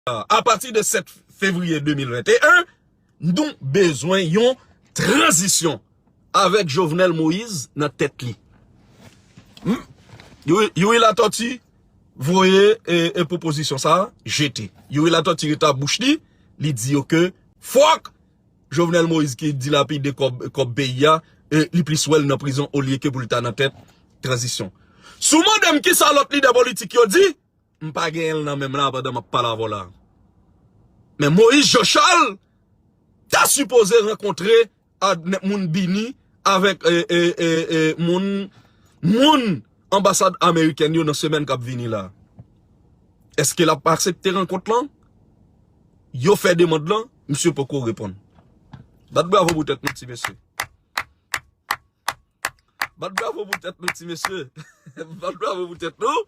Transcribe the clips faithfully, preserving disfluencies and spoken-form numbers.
a, apati de sèt fevriye de mil venteyen, nou bezwen yon tranzisyon avèk Jovenel Moïse nan tèt li. Hmm? Youri, Youri Latortue voye e, e pwopozisyon sa a jete. Youri Latortue rete a bouch li, li di yo ke fòk Jovenel Moïse ki dilapide kòb, kòb peyi a, e, li plis wè l nan prizon olye ke pou l ta nan tèt tranzisyon. Si w mande m kisa lòt lidè politik yo di, m pa genyen l nan men m la pandan m ap pale avè w la. Men Moïse Jean Charles ta sipoze rankontre a, moun Bini avèk e, e, e, e, moun, moun anbasad amerikèn yo nan semèn k ap vini la. Èske l ap aksepte rankont lan? Yo fè demann lan, misye poko reponn. Bat bravo pou tèt nou, ti mesye. Bat bravo pou tèt nou, ti mesye. Bat bravo pou tèt nou.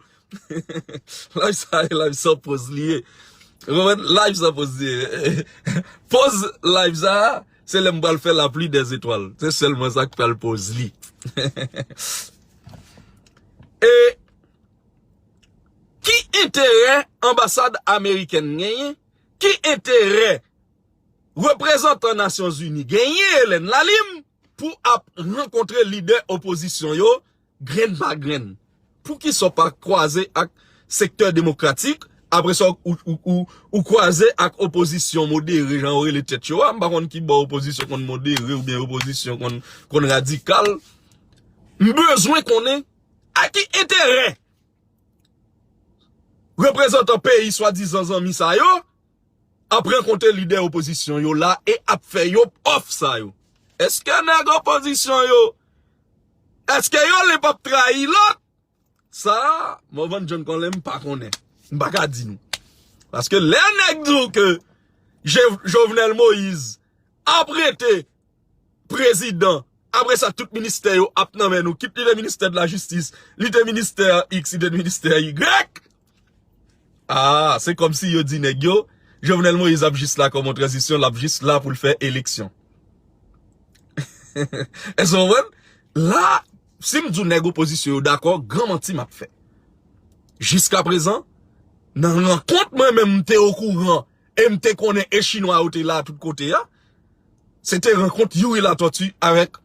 Live sa, live sa poz li ye. Ou konprann? Live sa poz li ye. Poz live sa, se lè m pral fè la pluie des étoiles. Se sèlman sa k pral poz li. E ki enterè anbasad amerikèn genyen? Ki enterè reprezantan Nasyonzini genyen, Hélène Lalim, pou ap rankontre lidè opozisyon yo grenn pa grenn? Poukisa w pa kwaze ak sektè demokratik? Apre sa, ou, ou, ou, ou kwaze ak opozisyon modere, jan yo rele tèt yo a. M pa konn ki bò opozisyon konn modere oubyen opozisyon konn, konn radikal. M bezwen konnen a ki enterè reprezantan peyi swadizan zanmi sa yo ap rankontre lidè opozisyon yo la e ap fè yo òf sa yo. Èske nèg opozisyon yo, èske yo li p ap trayi lòt? Sa, Morvan John Colem pa konnen. M pa ka di nou. Paske lè nèg di w ke Je- Jovenel Moïse ap rete prezidan, apre sa, tout ministè yo ap nan men nou. Kit li te ministè de la jistis, li te ministè X, li te ministè Y. Ah, se kòmsi yo di nèg yo, Jovenel Moïse ap jis la kòm yon tranzisyon, l ap jis la pou l fè eleksyon. Èske w konprann? La, si m di w nèg opozisyon yo dakò, gran manti m ap fè. Jiskaprezan, nan rankont mwen menm m te okouran e m te konnen e chinwa yo te la tout kote a, se te rankont Youri Latortue avèk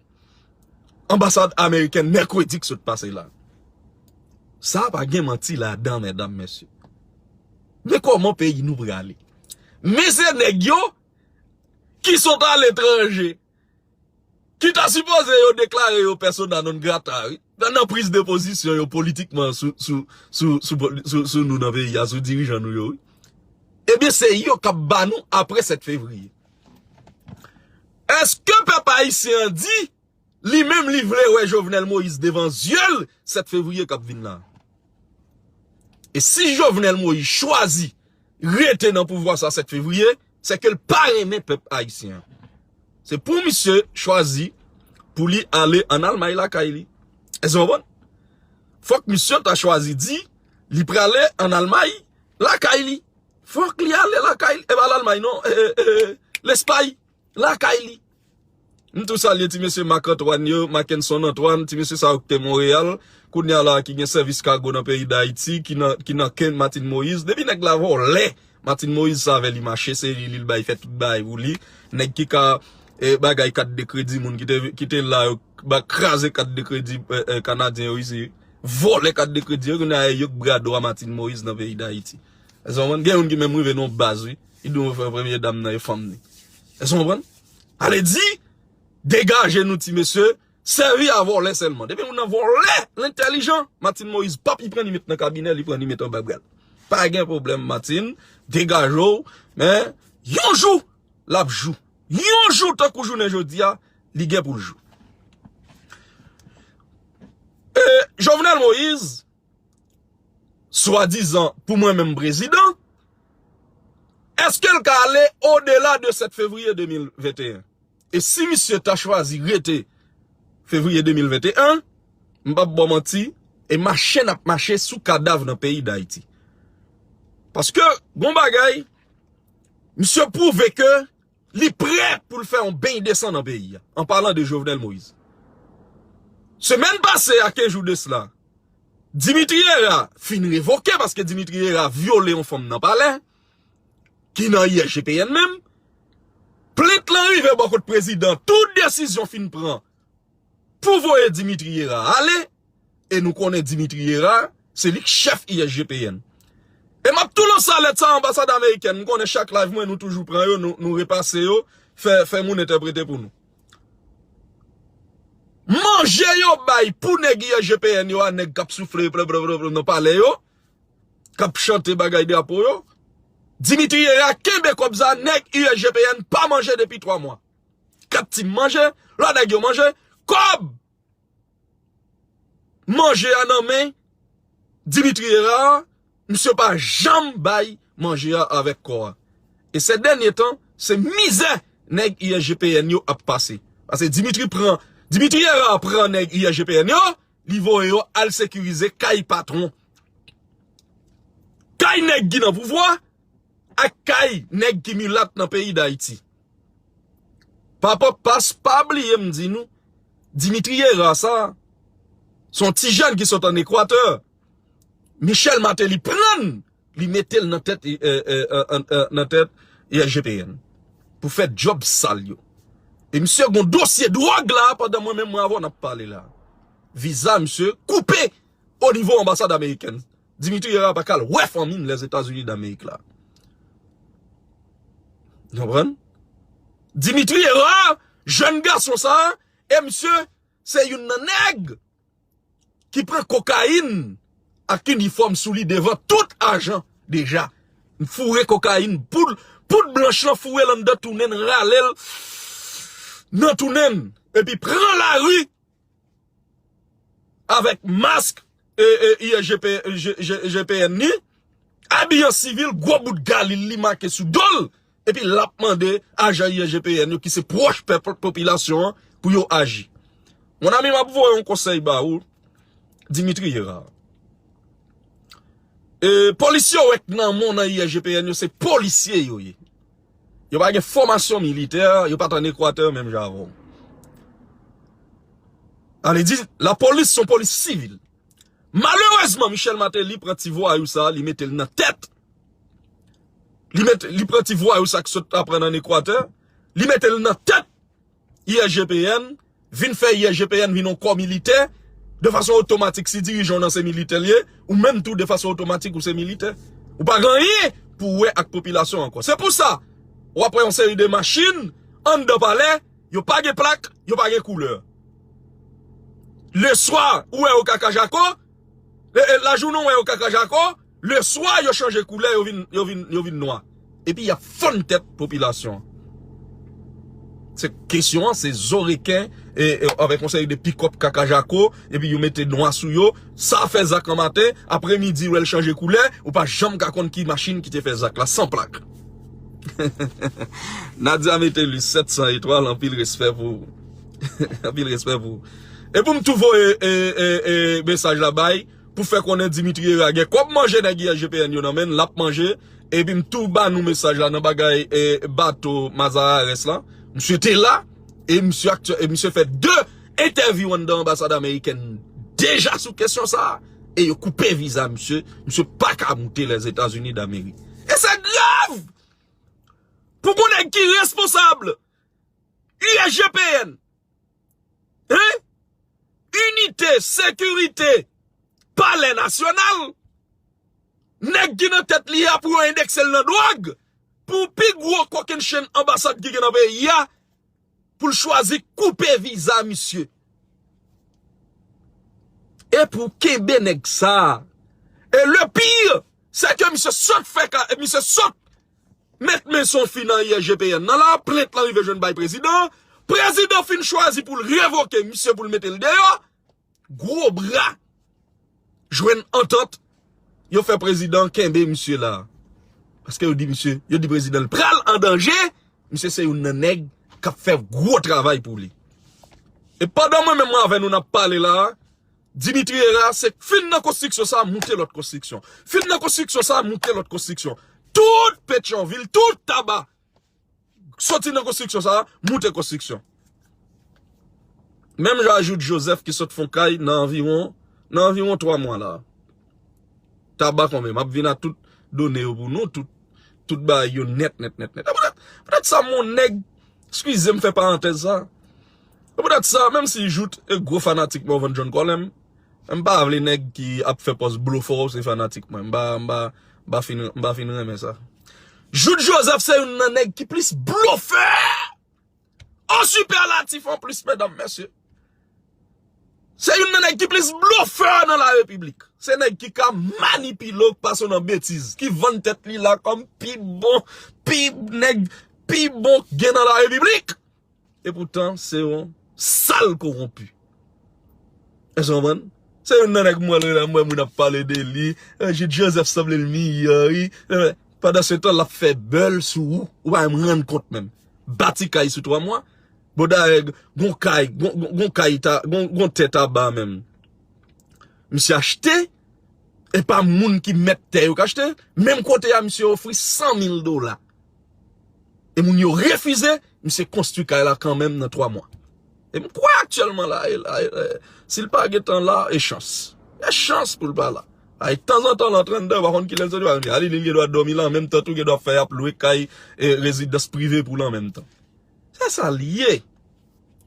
anbasad amerikèn mèkredi k sot pase la. Sa pa gen manti ladan, medam, mesye. Men kòman peyi nou prale? Men se nèg yo ki sot aletranje, ki ta sipoze yo deklare yo persona non grata, wi. Nan, nan priz de pozisyon yo politikman sou, sou, sou, sou, sou, sou nou nan peyi a, sou dirijan nou yo, wi. Ebyen, se yo k ap ba nou apre sèt fevriye. Èske pèp ayisyen an di, li menm li vle wè Jovenel Moïse devan zye l sèt fevriye k ap vin la? E si Jovenel Moïse chwazi rete nan pouvwa sa sèt fevriye, se ke l pa renmen pèp ayisyen an. Se pou misye chwazi pou li ale ann Almay lakay li. Èske w konprann? Fòk misye ta chwazi di li prale ann Almay lakay li. Fòk li ale lakay li. E pa Lalmay non, e, e, e, Lespay. Lakay li. M tou salye ti mesye Marc Antoine yo, Mackenson Antoine, ti mesye sa yo ki te Monreyal, kounye a la ki gen sèvis kago nan peyi Dayiti, ki nan, ki nan ken Martine Moïse. Depi nèg la vòlè, Martine Moïse sa avè li mache, se li, li l bay fè tout bagay pou li. Nèg ki ka, e, bagay kat de kredi moun ki te, ki te la yo, ba kraze kat de kredi, e, e, Kanadyen yo isi. Vòlè kat de kredi yo, kounye a yo k bradwa Martine Moïse nan peyi Dayiti. Èske w konprann? Gen youn ki menm rive nan baz, wi. Li di w fè premye dam nan e fanm li. Èske w konprann? Ale di, degaje nou ti mesye, sèvi a vòlè sèlman. Depi moun nan vòlè, l entèlijan, Martine Moïse p ap li pran li met nan kabinè, li pran li met anba bra l. Pa gen pwoblèm, Martine, degaje w, men yon jou, l ap jou. Yon jou, tankou jounen jodi a, li gen pou l jou. E, Jovenel Moïse, swadizan pou mwen menm prezidan, èske l ka ale odela de sèt fevriye de mil venteyen? E si misye ta chwazi rete fevriye de mil venteyen, m p ap ba w manti, e mache n ap mache sou kadav nan peyi Dayiti. Paske, gon bagay, misye pwouve ke li prè pou l fè yon beny de san nan peyi a, an palan de Jovenel Moïse. Semèn pase a, kenz jou de sila, Dimitri Hérard fin revoke paske Dimitri Hérard vyole yon fanm nan palè. ki nan I S G P N menm. Plent lan rive bò kot prezidan, tout desizyon fin pran pou voye Dimitri Hérard ale, e nou konnen Dimitri Hérard, se li k chèf I S G P N. E m ap tou lanse alèt sa anbasad amerikèn, m konnen chak live mwen, nou toujou pran yo, nou, nou repase yo, fè, fè moun entèprete pou nou. Manje yo bay pou nèg I S G P N yo a, nèg k ap soufle blablabla nan palè yo, k ap chante bagay drapo yo. Dimitri Hérard kenbe kòb sa, nèg I S G P N pa manje depi twa mwa. Kat Tim manje, lòt nèg yo manje, kòb manje a nan men Dimitri Hérard, misye pa janm bay manje a avèk kò a. E sè dènye tan, se mizè nèg I S G P N yo ap pase. Paske Dimitri pran, Dimitri Hérard pran nèg I S G P N yo, li voye yo al sekirize kay patwon. Kay nèg ki nan pouvwa, ak kay nèg ki milat nan peyi Dayiti. Pa, pa, pa, pa bliye m di nou, Dimitri Hérard sa, se yon ti jèn ki sot ann Ekwatè. Michel Martelly pran l, li mete l nan tèt, eh, eh, eh, eh, nan tèt I S G P N pou fè djòb sal yo. E misye gon dosye dwòg la, pandan mwen menm mwen avè w n ap pale la. Viza misye koupe o nivo anbasad amerikèn. Dimitri Hérard pa ka al wè fanmi n Lèzetazini Damerik la. Konprann? Dimitri Hérard, jèn gason sa, e misye se youn nan nèg ki pran kokayin ak inifòm sou li devan tout ajan deja. Foure kokayin, poud, poud blanch lan foure l anndan tounen n, rale l nan tounen n, epi pran lari avèk mask, e, e, I S G P, G-, G-, G P N ni, abiye an sivil, gwo bout galil li make sou do l, epi l ap mande ajan I S G P N yo ki se pwòch pèp, popilasyon an, pou yo aji. Mon ami, m ap voye yon konsèy ba ou, Dimitri Hérard. E, polisye w wè k nan men w nan I S G P N yo, se polisye yo ye. Yo pa gen fòmasyon militè, yo pa t ann Ekwatè menm jan avè w. Ale di, lapolis se yon polis sivil. Malerezman, Michel Martelly pran ti vwayou sa, li mete l nan tèt. Li met, li pran ti vwayou sa k sot aprann ann Ekwatè, li mete l nan tèt I S G P N, vin fè I S G P N vin yon kò militè, de fason otomatik, si dirijan w nan se militè l ye, ou menm tou, de fason otomatik, ou se militè. Ou pa gen anyen pou w wè ak popilasyon ankò. Se pou sa, w ap wè yon seri de machin anndan palè, yo pa gen plak, yo pa gen koulè. Leswa, ou wè yo kaka jako, e, e, lajounen w wè yo kaka jako, leswa yo chanje koulè, yo vin, yo vin, yo vin nwa. Epi y ap fann tèt popilasyon an. Se kesyon an, se zo reken, e, e, avèk yon seri de pikòp kaka jako, epi yo mete nwa sou yo. Sa fè zak an maten, apremidi, w wè l chanje koulè, ou pa janm ka konn ki machin ki te fè zak la, san plak. Nadia Metellus, sèt san etwal, anpil respè pou ou. Anpil respè pou ou. E pou m tou voye, e, e, e, mesaj la bay, pou fè konnen Dimitri Hérard gen kòb manje nèg I S G P N yo nan men l, l ap manje, epi m tou ba nou mesaj la nan bagay, e, bato Mazares la. Misye te la, e misye aktyè-, e misye fè de entèvyou anndan anbasad amerikèn deja sou kesyon sa a, e yo koupe viza misye, misye pa ka moute Lèzetazini Damerik. E se grav! Pou gon nèg ki responsab I S G P N, hein? Inite sekirite Palè Nasyonal, nèg ki nan tèt li a pou yo endekse l nan dwòg, pou pi gwo kokennchenn anbasad ki gen nan peyi a, pou l chwazi koupe viza misye. E pou kenbe nèg sa a. E le pire, se ke misye sot fè ka, misye sot met men sou fi nan I S G P N nan la, plent lan rive jwenn bay prezidan. Prezidan fin chwazi pou l revoke misye, pou l mete l deyò. Gwo bra jwenn antant, yo fè prezidan kenbe misye la. Paske yo di misye, yo di prezidan l pral an danje, misye se youn nan nèg k ap fè gwo travay pou li. E pandan mwen menm mwen avè nou n ap pale la, Dimitri Hérard se fin nan konstriksyon sa, moute lòt konstriksyon. Fin nan konstriksyon sa, moute lòt konstriksyon. Tout Petyonvil, tout Taba, soti nan konstriksyon sa, moute konstriksyon. Menm jan a Jude Joseph ki sot fè yon kay nan anviwon, nan anviwon twa mwa la. Taba konbyen? M ap vin a tout done yo pou nou, tout, tout bagay yo nèt, nèt, nèt, nèt. E poutèt, poutèt sa, mon nèg, eskize m fè parantèz sa. E poutèt sa, menm si Jout e gwo fanatik Morvan John Colem, m pa vle nèg ki ap fè pòz blofè w se fanatik mwen. M pa, m pa, m pa fin, m pa fin renmen sa. Jout Joseph se youn nan nèg ki plis blofè! An sipèlatif an plis, medam, mesye. Se youn nan nèg ki plis blofè nan la repiblik. Se nèg ki ka manipile w, k pase w nan betiz, ki vann tèt li la kòm pi bon, pi nèg, pi bon k gen nan la repiblik. E poutan, se yon sal kowonpi. Èske w konprann? Se youn nan nèg mwen, lè mwen moun ap pale de li. Eh, Jude Joseph sanble l miyò, wi. Eh, pandan se tan, l ap fè bèl sou ou. Ou pa menm rann kont menm. Bati kay sou twa mwa. Bon, dayè, gon kay, gon, gon, gon kay ta, gon, gon tè taba menm. Misye achte, e pa moun ki mèt tè yo k achte. Menm kote a, misye ofri san mil dola. E moun yo refize, misye konstwi kay la kanmenm nan twa mwa. E m kwè aktyèlman la, e, la, e, si l pa gentan la, e chans. E chans pou l pa la. Ay, tanzantan, l antre anndan, pa konn kilè l soti, pa konn, ali, li gen dwa dòmi la, an menm tan tou, gen dwa fè y ap lwe kay, e, rezidans prive pou l an menm tan. Se sa l ye.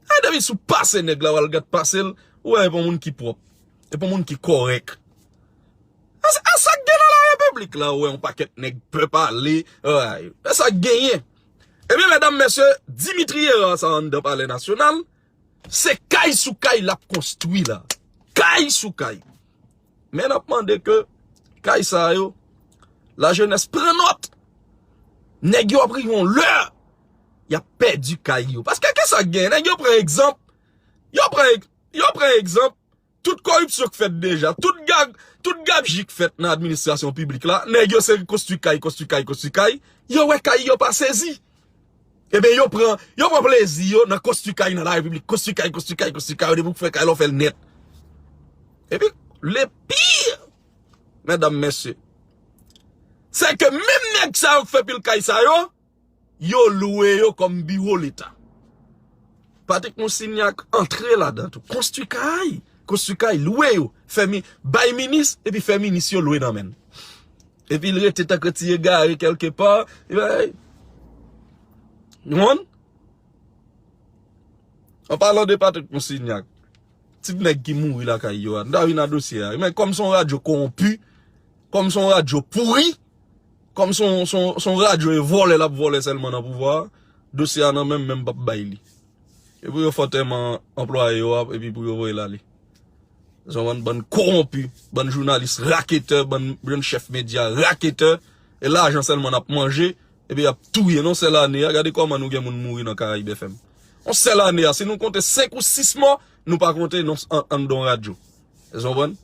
Ay, depi sou pase nèg la, w al gad pase l, ou wè, e pa moun ki pwòp. E pa moun ki kòrèk. A, a sa k gen nan la repiblik la, ou wè yon pakèt nèg pè pale, ay, e sa k genyen. Ebyen, medam, mesye, Dimitri Hérard sa anndan Palè Nasyonal, se kay sou kay l ap konstwi la. Kay sou kay. Men n ap mande ke kay sa yo, lajenès pran nòt. Nèg yo ap rive yon lè, y ap pèdi kay yo. Paske ki sa k gen? Nèg yo pran egzanp, yo pran, yo pran egzanp, tout koripsyon k fèt deja, tout gab, tout gabji k fèt nan administrasyon piblik la, nèg yo se konstwi kay, konstwi kay, konstwi kay, yo wè kay yo pa sezi. Ebyen, yo pran, yo pran plezi yo nan konstwi kay nan la repiblik, konstwi kay, konstwi kay, konstwi kay, depi w fè kay la, w fè l nèt. Epi, le pire, medam, mesye, se ke menm nèg sa yo k fè pil kay sa yo, yo lwe yo kòm biwo Leta. Patrick Monsignac antre ladan tou. Konstwi kay, konstwi kay, lwe yo, fè mi, bay minis, epi fè minis yo lwe nan men l. Epi l rete tankou ti egare kèlke pa. Epi, nou konprann? An palan de Patrick Monsignac, ti nèg ki mouri lakay yo a, n ta vin nan dosye a. Men kòm se yon radyo kowonpi, kòm se yon radyo pouri, kòm se yon, se yon, se yon radyo e vòlè l ap vòlè sèlman nan pouvwa a, dosye a nan men m, men m p ap bay li. E pou yo fè antèman anplwaye yo a, epi pou yo voye l ale. Se yon bann, bann kowonpi, bann jounalis raketè, bann, bann chèf medya raketè, e lajan sèlman n ap manje, epi y ap touye n yon sèl ane a. Gade kòman nou gen moun mouri nan Karayib F M. Yon sèl ane a, si nou konte senk ou sis mò, nou pa konte non an, anndan yon radyo. Èske w konprann?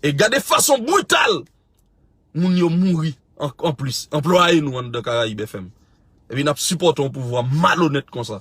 E gade fason brital moun yo mouri an, anplis. Anplwaye nou anndan Karayib F M. Epi n ap sipòte yon pouvwa malonèt konsa.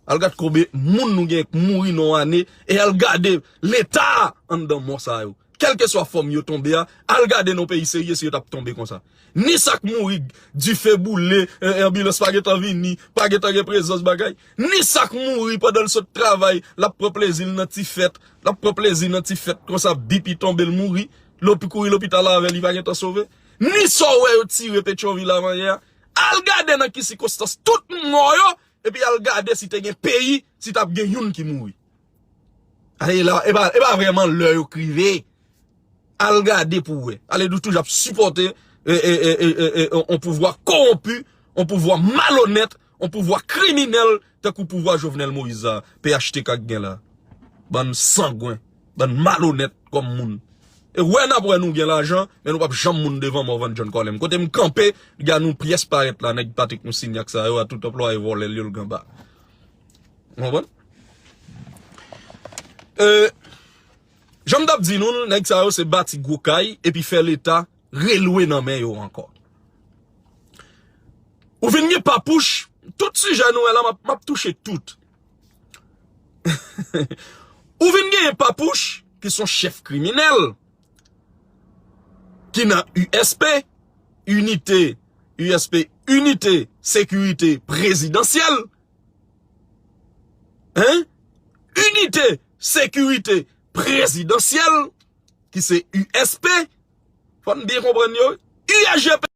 Al gad konbyen moun nou gen k mouri nan yon ane, e al gade leta a anndan mò sa yo. Kèlkeswa fòm yo tonbe a, al gade nan yon peyi serye si yo t ap tonbe konsa. Ni sa k mouri dife boule, e, e, anbilans pa gentan vini, pa gentan gen prezans bagay. Ni sa k mouri pandan l sot travay, l ap pran plezi l nan ti fèt, l ap pran plezi nan ti fèt konsa, bip li tonbe l mouri, lopi kouri lopital avè l, li pa gentan sove. Ni sa w wè yo tire Petyonvil avanyè a. Al gade nan ki sikonstans tout mò yo, epi al gade si te gen peyi, si t ap gen youn ki mouri. Ale la, e pa, e pa vrèman lè yo k rive. Al gade pou w wè. Ale nou toujou ap sipòte, e, e, e, e, e, e, on, on pouvwa kowonpi, on pouvwa malonèt, on pouvwa kriminèl, tankou pouvwa Jovenel Moïse la, P H T K k gen la. Bann sangwen, bann malonèt kòm moun. E wè n ap wè nou gen lajan, men nou p ap janm moun devan Morvan John Colem. Kote m kanpe, gade nou pyès parèt la, nèg Patrick Monsignac sa yo, a tout anplwaye vòlè l yo, l ganba. Ou konprann? E, jan m t ap di nou l, nèg sa yo se bati gwo kay, epi fè leta relwe nan men yo ankò. Ou vin gen Papouch, tout sijè nou wè la, m ap, m ap touche tout. Ou vin genyen Papouch, ki se yon chèf kriminèl, ki nan U S P, Inite, U S P, Inite Sekirite Prezidansyèl. Hein? Inite Sekirite Prezidansyèl, ki se U S P. Fò n byen konprann yo. U S G P.